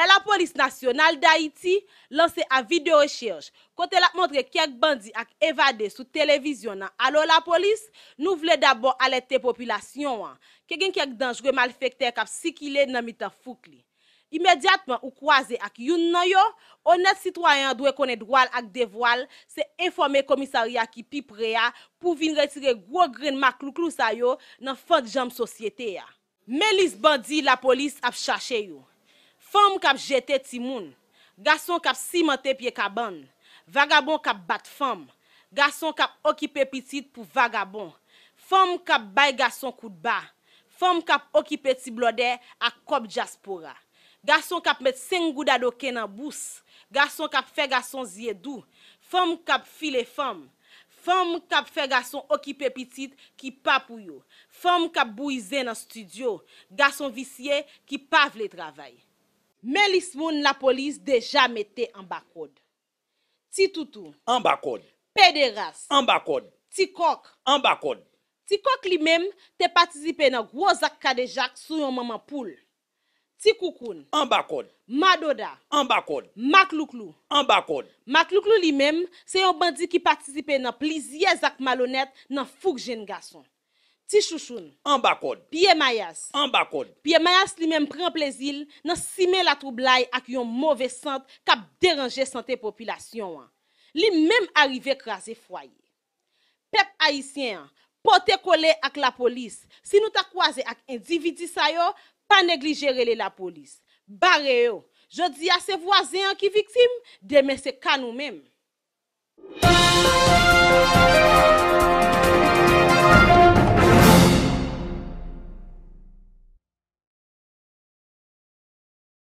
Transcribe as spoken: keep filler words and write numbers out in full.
Lapolis Nasyonal Dayiti lanse avi de rechèch kote l ap montre kèk bandi ak evade sou televizyon nan Alo Lapolis, nou vle dabò alète popilasyon an ke gen kèk danjre malfektè k ap sikile nan mitan fouk li. Imedyatman ou kwaze ak youn nan yo, onèt sitwayen an dwe konnen dwa l ak devwa l, se enfòme komisarya ki pi pre a pou vin retire gwo grenn maklouklou sa yo nan fant janm sosyete a. Men lis bandi lapolis ap chache yo. Fanm k ap jete timoun, gason k ap simante pye kabann, vagabon k ap bat fanm, gason k ap okipe pitit pou vagabon, fanm k ap bay gason koutba, fanm k ap okipe ti blòdè ak kòb dyaspora, gason k ap met senk gouda doken nan bous, gason k ap fè gason zye dou, fanm k ap file fanm, fanm k ap fè gason okipe pitit ki pa pou yo, fanm k ap bouyi zen nan estidyo, gason visye ki pa vle travay. Men lis moun lapolis deja mete anba kòd. Ti toutou. Anba kòd. Pederas. Anba kòd. Ti kòk. Anba kòd. Ti kòk li menm te patisipe nan gwo zak kadejak sou yon manman poul. Ti koukoun. Anba kòd. Madoda. Anba kòd. Maklouklou. Anba kòd. Maklouklou li menm se yon bandi ki patisipe nan plizyè zak malonèt nan fouk jenn gason. Ti chouchoun. Anba kòd. Pye mayas. Anba kòd. Pye mayas li menm pran plezi l nan simen latwoublay ak yon move sant k ap deranje sante popilasyon an. Li menm arive kraze fwaye. Pèp ayisyen an, pote kole ak lapolis. Si nou ta kwaze ak endividi sa yo, pa neglije rele lapolis. Bare yo. Jodi a se vwazen an ki viktim, demen se ka nou menm.